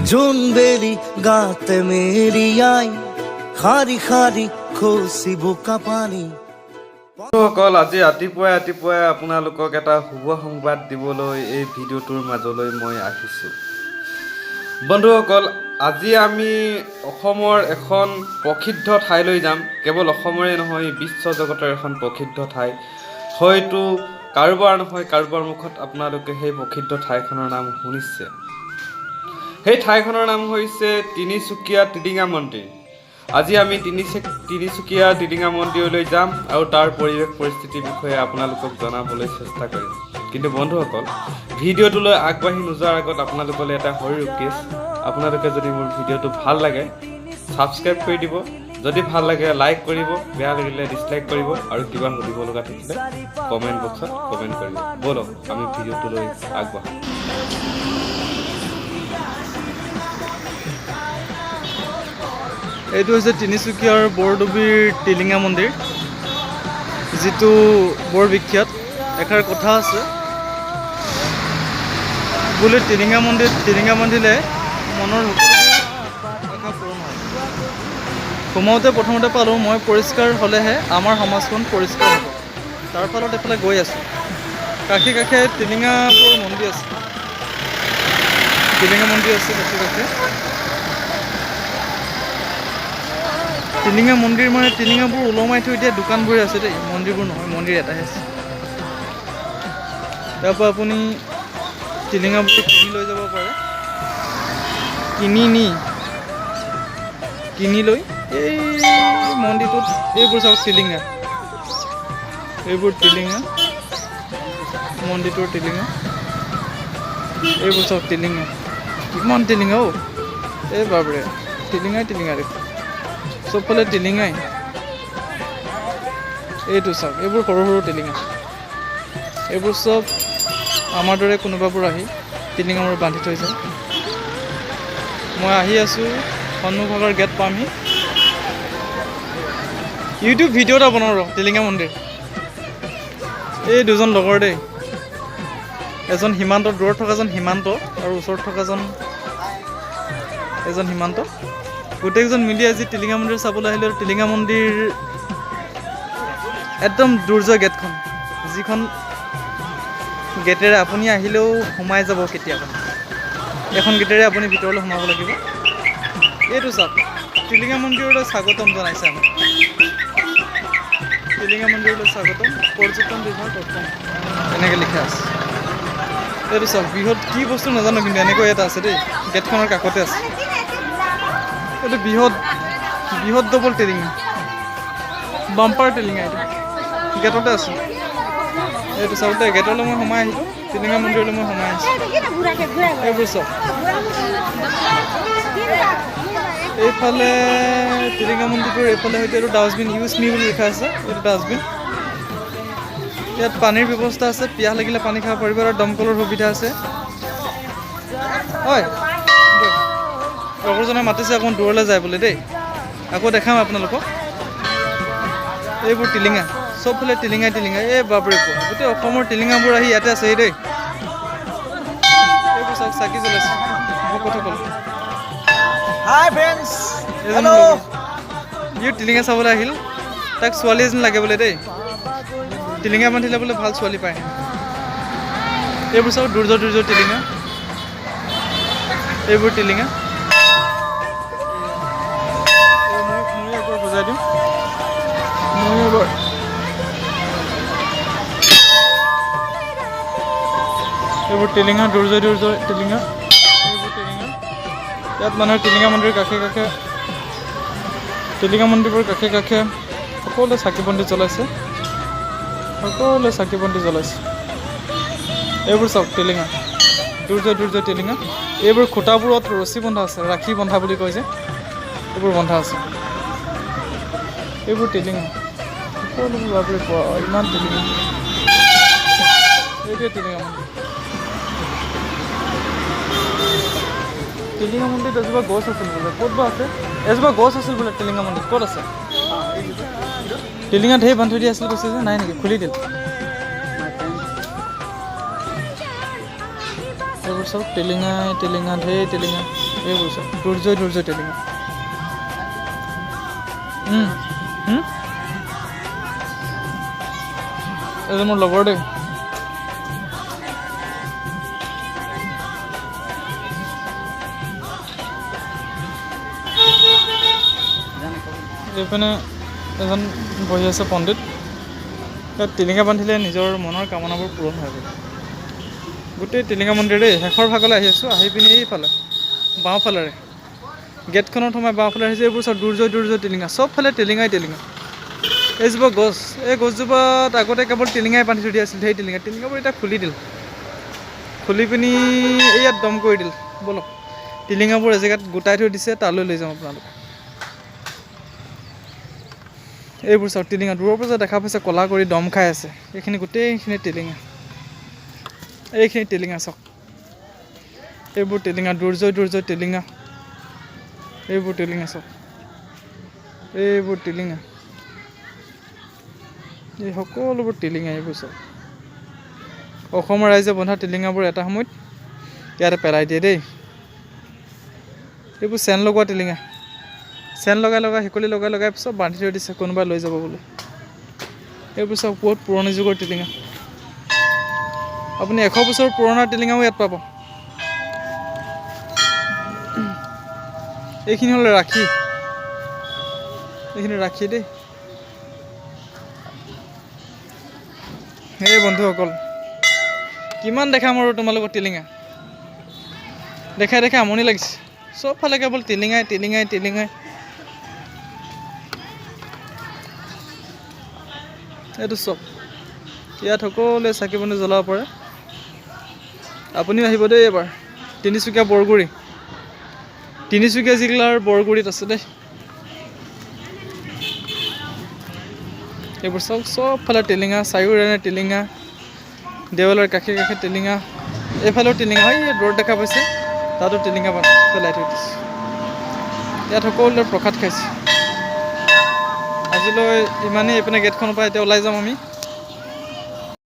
জোনবেলি গাতে মেৰি I, খাৰি খাৰি খসি বোকা পানী। বন্ধুসকল, আজি ৰাতিপুৱাই ৰাতিপুৱাই আপোনালোকক এটা শুভ সংবাদ দিবলৈ এই ভিডিঅ'টোৰ মাজলৈ মই আহিছোঁ। বন্ধুসকল, আজি আমি অসমৰ এখন প্ৰসিদ্ধ ঠাইলৈ যাম। কেৱল অসমৰে নহয়, বিশ্ব জগতৰ এখন প্ৰসিদ্ধ ঠাই। হয়তো কাৰোবাৰ নহয় কাৰোবাৰ মুখত আপোনালোকে সেই প্ৰসিদ্ধ ঠাইখনৰ নাম শুনিছে। সেই ঠাইখনৰ নাম হৈছে তিনিচুকীয়া টিলিঙা মন্দিৰ। আজি আমি তিনিচুকীয়া টিলিঙা মন্দিৰলৈ যাম আৰু তাৰ পৰিৱেশ পৰিস্থিতিৰ বিষয়ে আপোনালোকক জনাবলৈ চেষ্টা কৰিম। কিন্তু বন্ধুসকল, ভিডিঅ'টোলৈ আগবাঢ়ি নোযোৱাৰ আগত আপোনালোকলৈ এটা সৰু ৰিকুৱেষ্ট। আপোনালোকে যদি মোৰ ভিডিঅ'টো ভাল লাগে, ছাবস্ক্ৰাইব কৰি দিব। যদি ভাল লাগে, লাইক কৰিব। বেয়া লাগিলে ডিছলাইক কৰিব আৰু কিবা সুধিব লগা থাকিলে কমেণ্ট বক্সত কমেণ্ট কৰিব। ব'লক, আমি ভিডিঅ'টোলৈ আগবাঢ়োঁ। এইটো হৈছে তিনিচুকীয়াৰ বৰডুবিৰ টিলিঙা মন্দিৰ, যিটো বৰ বিখ্যাত। এষাৰ কথা আছে বোলে, টিলিঙা মন্দিৰ টিলিঙা বান্ধিলে মনৰ সকলোবোৰ আশা পূৰণ হয়। সোমাওঁতে প্ৰথমতে পালোঁ মই, পৰিষ্কাৰ হ'লেহে আমাৰ সমাজখন পৰিষ্কাৰ হ'ব। তাৰ ফলত এইফালে গৈ আছোঁ, কাষে কাষে টিলিঙাবোৰ মন্দিৰ আছে, টিলিঙা মন্দিৰ আছে কাষে কাষে। টিলিঙা মন্দিৰ মানে টিলিঙাবোৰ ওলমাই থৈ দিয়া দোকানবোৰে আছে দেই, মন্দিৰবোৰ নহয়, মন্দিৰ এটাহে আছে। তাৰপৰা আপুনি টিলিঙাবোৰ কিনি লৈ যাব পাৰে। কিনি নি কিনি লৈ এই মন্দিৰটোত, এইবোৰ চাওক টিলিঙা, এইবোৰ টিলিঙা, মন্দিৰটোৰ টিলিঙা। এইবোৰ চাওক টিলিঙা, কিমান টিলিঙা অ'! এই বাপৰে, টিলিঙাই টিলিঙা দেখোন, চবফালে টিলিঙাই। এইটো চাওক, এইবোৰ সৰু সৰু টিলিঙা। এইবোৰ চব আমাৰ দৰে কোনোবাবোৰ আহি টিলিঙাবোৰ বান্ধি থৈ যায়। মই আহি আছোঁ, সন্মুখভাগৰ গেট পামহি। ইউটিউব ভিডিঅ' এটা বনাওঁ ৰ। টিলিঙা মন্দিৰ, এই দুজন লগৰ দেই, এজন সীমান্ত, দূৰত থকাজন সীমান্ত আৰু ওচৰত থকাজন এজন সীমান্ত। গোটেইকেইজন মিলি আজি টিলিঙা মন্দিৰ চাবলৈ আহিলোঁ। আৰু টিলিঙা মন্দিৰ একদম দুৰ্জয় গেটখন, যিখন গেটেৰে আপুনি আহিলেও সোমাই যাব কেতিয়াবা, এখন গেটেৰে আপুনি ভিতৰলৈ সোমাব লাগিব। এইটো চাওক, টিলিঙা মন্দিৰলৈ স্বাগতম জনাইছে আমাক। টিলিঙা মন্দিৰলৈ স্বাগতম, পৰ্যটন বিভাগ, অসম, এনেকৈ লিখা আছে। এইটো চাওক, বৃহৎ কি বস্তু নাজানো, কিন্তু এনেকৈ এটা আছে দেই, গেটখনৰ কাষতে আছে। এইটো বৃহৎ বৃহৎ ডবল টিলিঙা, বাম্পাৰ টিলিঙা, এইটো গেটতে আছে। এইটো চাওক দেই, গেটলৈ মই সোমাই আহিলোঁ, টিলিঙা মন্দিৰলৈ মই সোমাই আহিছোঁ। এইবোৰ চাওক, এইফালে টিলিঙা মন্দিৰটোৰ এইফালে হয়তো এইটো ডাষ্টবিন, ইউজ মি বুলি লিখা আছে, এইটো ডাষ্টবিন। ইয়াত পানীৰ ব্যৱস্থা আছে, পিয়াহ লাগিলে পানী খাব পাৰিব আৰু দমকলৰ সুবিধা আছে। হয়, লগৰজনে মাতিছে, অকণমান দূৰলৈ যায় বোলে দেই, আকৌ দেখাম আপোনালোকক। এইবোৰ টিলিঙা, চবফালে টিলিঙাই টিলিঙা। এই বাপৰে বাপ, গোটেই অসমৰ টিলিঙাবোৰ আহি ইয়াতে আছে দেই। এইবোৰ চাওক, চাকি জ্বলাইছে ভকতসকল। হাই ফ্ৰেণ্ডছ। এজন হেল্ল'। ইও টিলিঙা চাবলৈ আহিল, তাক ছোৱালী এজনী লাগে বোলে দেই, টিলিঙা বান্ধিলে বোলে ভাল ছোৱালী পায়। এইবোৰ চাওক, দুৰ্য দুৰ্য টিলিঙা, এইবোৰ টিলিঙা। ময়ো এবাৰ বজাই দিওঁ, ময়ো এবাৰ। এইবোৰ টিলিঙা, দুৰ্য দুৰ্য টিলিঙা, এইবোৰ টিলিঙা। ইয়াত মানুহে টিলিঙা মন্দিৰ কাষে কাষে, টিলিঙা মন্দিৰবোৰ কাষে কাষে সকলোৱে চাকি বন্তি জ্বলাইছে, সকলোৱে চাকি বন্তি জ্বলাইছে। এইবোৰ চাওক টিলিঙা, দুৰ্য দুৰ্য টিলিঙা। এইবোৰ খুঁটাবোৰত ৰছী বন্ধা আছে, ৰাখী বন্ধা বুলি কয় যে, এইবোৰ বন্ধা আছে। এইবোৰ টিলিঙা সকলোবোৰ, বাপৰে বাপ, ইমান টিলিঙা! এইটোৱে টিলিঙা মন্দিৰ। টিলিঙা মন্দিৰত এজোপা গছ আছিল বোলে, ক'ত বা আছে? এজোপা গছ আছিল বোলে টিলিঙা মন্দিৰত, ক'ত আছে? টিলিঙা ঢেৰ বান্ধি থৈ দিয়া আছিল কৈছে যে, নাই নেকি? খুলি দিল। এইবোৰ চব টিলিঙাই টিলিঙা, ঢেৰ টিলিঙা। এইবোৰ চব দুৰ্জয় দুৰ্জয় টিলিঙা। এইজন মোৰ লগৰ দেই। এইপিনে এজন বহি আছে পণ্ডিত। ইয়াত টিলিঙা বান্ধিলে নিজৰ মনৰ কামনাবোৰ পূৰণ হয় বোলে। গোটেই টিলিঙা মন্দিৰ দেই। শেষৰ ভাগলৈ আহি আছোঁ। আহি পিনি এইফালে বাওঁফালেৰে গেটখনত সোমাই বাওঁফালে আহিছে। এইবোৰ চব দুৰ্জয় দুৰ্জয় টিলিঙা, চবফালে টিলিঙাই টিলিঙা। এইজোপা গছ, এই গছজোপাত আগতে কেৱল টিলিঙাই বান্ধি থৈ দিয়া আছিল, ধেৰ টিলিঙা। টিলিঙাবোৰ এতিয়া খুলি দিল, খুলি পিনি এই ইয়াত দম কৰি দিল। ব'লক, টিলিঙাবোৰ এজেগাত গোটাই থৈ দিছে, তালৈ লৈ যাম আপোনালোক। এইবোৰ চাওক টিলিঙা, দূৰৰ পৰা যে দেখা পাইছে ক'লা কৰি দম খাই আছে, এইখিনি গোটেইখিনি টিলিঙা। এইখিনি টিলিঙা চাওক, এইবোৰ টিলিঙা, দুৰ্জয় দুৰ্জয় টিলিঙা। এইবোৰ টিলিঙা চাওক, এইবোৰ টিলিঙা, এই সকলোবোৰ টিলিঙা। এইবোৰ চাওক, অসমৰ ৰাইজে বন্ধা টিলিঙাবোৰ এটা সময়ত ইয়াতে পেলাই দিয়ে দেই। এইবোৰ চেন লগোৱা টিলিঙা, চেন লগাই লগাই শিকলি লগাই লগাই চব বান্ধি থৈ দিছে, কোনোবাই লৈ যাব বুলি। এইবোৰ চব বহুত পুৰণি যুগৰ টিলিঙা। আপুনি 100 বছৰ পুৰণা টিলিঙাও ইয়াত পাব। এইখিনি হ'ল ৰাখি, এইখিনি ৰাখি দেই। এই বন্ধুসকল, কিমান দেখাম আৰু তোমালোকৰ টিলিঙা, দেখাই দেখাই আমনি লাগিছে। চবফালে কেৱল টিলিঙাই টিলিঙাই টিলিঙাই। এইটো চব ইয়াত সকলোৱে চাকি বন্তি জ্বলাব পাৰে। আপুনিও আহিব দেই এবাৰ। তিনিচুকীয়া বৰগুৰি, তিনিচুকীয়া জিলাৰ বৰগুৰিত আছে দেই। এইবোৰ চব চবফালে টিলিঙা, চাৰিওপিনে টিলিঙা, দেৱালৰ কাষে কাষে টিলিঙা, এইফালেও টিলিঙা। হয়, এই দূৰত দেখা পাইছে, তাতো টিলিঙা পেলাই থৈ দিছে। ইয়াত সকলোৱে প্ৰসাদ খাইছে। আজিলৈ ইমানেই। এইপিনে গেটখনৰ পৰা এতিয়া ওলাই যাম আমি।